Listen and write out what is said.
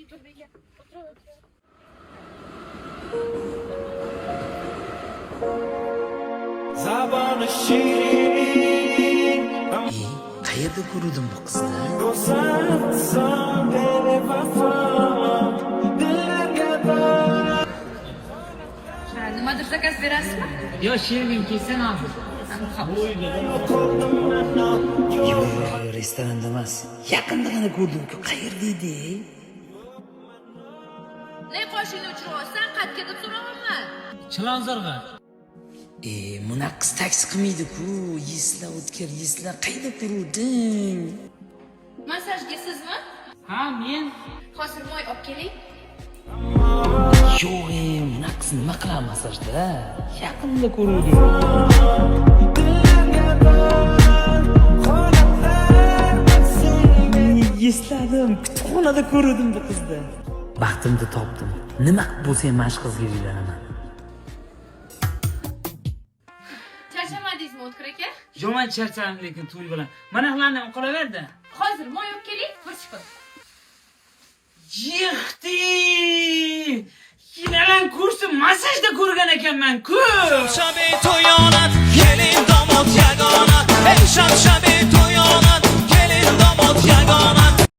To'rabek aka, o'tir, o'tir. Zaboni shirin. E, qayerda ko'ruvdim bu qizni? Go'zalsan, bevafo, dillarga bor. Ha, nimadir zakaz berasizmi? Yo'q, sherigim kelsin hozir. Yo'q, yo'q, restoranda emas. Yaqindagina ko'rdim-ku. Qayerda edi? Ne qoshingni o'chirib olsan, qayerga deb so'rayapman. Chilonzorga. E, bunaqa qiz taksi qilmaydi-ku. Esla, O'tkir, esla. Qayerda ko'ruvdim? Massajga sizmi? Ha, men. Hozir moy olib keling. Yo'q, e, bunaqa qiz nima qiladi massajda? Yaqinda ko'ruvdim. Dillarga bor holatlar bilsin. Esladim, kutubxonada ko'ruvdim bu qizni. Baxtimni topdim. Nima qilib bo'lsa ham mana shu qizga uylanaman. Charchamadingizmi, O'tkir aka? Yomon charchadim lekin to'y bilan. Mana ularni ham qolaverdi. Hozir moy olib keling, bir chiqib. Yixti! Yinalan kursi massajda ko'rgan ekanman-ku. Shabi to'yona, kelin domod yagona. Ey shab